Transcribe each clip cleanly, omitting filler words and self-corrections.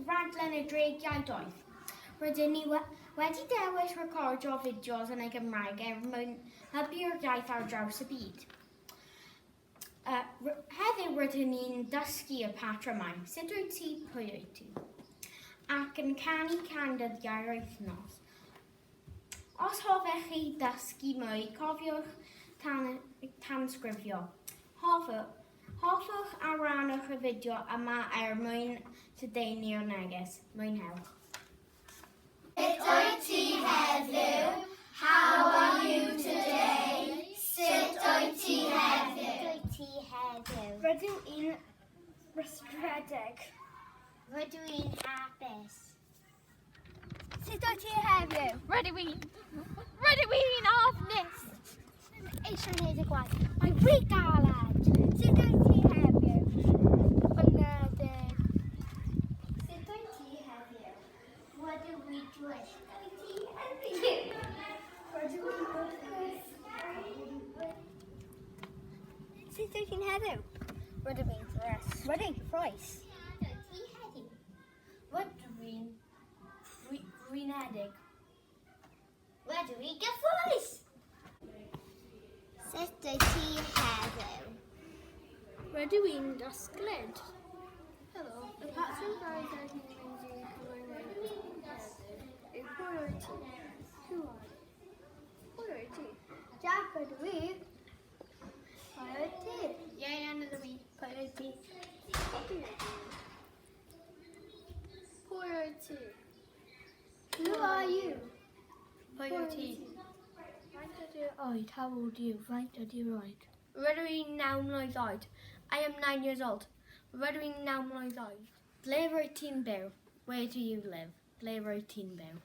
rhaglen y Dreigiau Doeth. Rydyn ni wedi dewis recordio fideos yn y Gymraeg er mwyn hybu'r iaith ar draws y byd. Uh, heddiw rydyn ni'n dysgu y patrymau, sut wyt ti, pwy wyt ti, ac yn canu can dyddiau'r wythnos. Os hoffech chi ddysgu mwy, cofiwch tan, tanysgrifio. Hoffwch, hoffwch a rannwch y fideo yma er mwyn lledaenu'r neges. Mwynhewch. Sut wyt ti heddiw? How are you today? Sut wyt ti heddiw? Sut wyt ti heddiw? Rydw i'n rwystredig. Rydw i'n hapus. Sut wyt ti heddiw? Rydw i'n... Rydw i'n ofnus! Eisiau gwneud y gwaith. Mae'n rhy galed. Sut wyt ti heddiw? Honedig. Sut wyt ti heddiw? Rydw i dwys. Sut wyt ti heddiw? Rydw i'n lwcus. Sut wyt ti'n heddiw? Rydw i'n ffres. Rydw i'n cyffroes. Sut wyt ti heddiw? Rydw i'n flinedig. Rydw i'n gyffrous! Sut wyt ti heddiw? Rydw i'n gysglyd. Helo, y patrwm braidd ar hyn mynd i cyflwyno heddiw yw pwy wyt ti? Who are you? Pwy wyt ti? Jack ydw i. Pwy wyt ti? Ieuan ydw i. Pwy wyt ti? Pwy wyt ti? Pwy wyt ti? Who are you? Pwy wyt ti? Faint ydy'r oed? How old are you? Faint ydy'r oed? Rydw i'n naw mlwydd oed. I am nine years old. Rydw i'n naw mlwydd oed. Ble rwyt ti'n byw? Where do you live? Ble rwyt ti'n byw?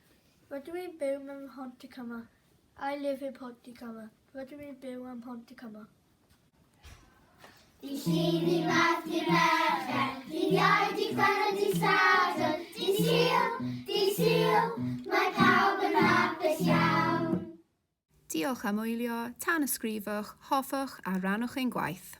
Rydw i'n byw mewn Pontycymer. I live in Pontycymer. Rydw i'n byw yn Pontycymer. Dydd Llun, dydd Mawrth, dydd Mercher, dydd Iau, dydd Gwener, dydd Sadwrn, dydd Sul, dydd Sul, mae pawb yn hapus iawn. Diolch am wylio, tanysgrifwch, hoffwch a rannwch ein gwaith.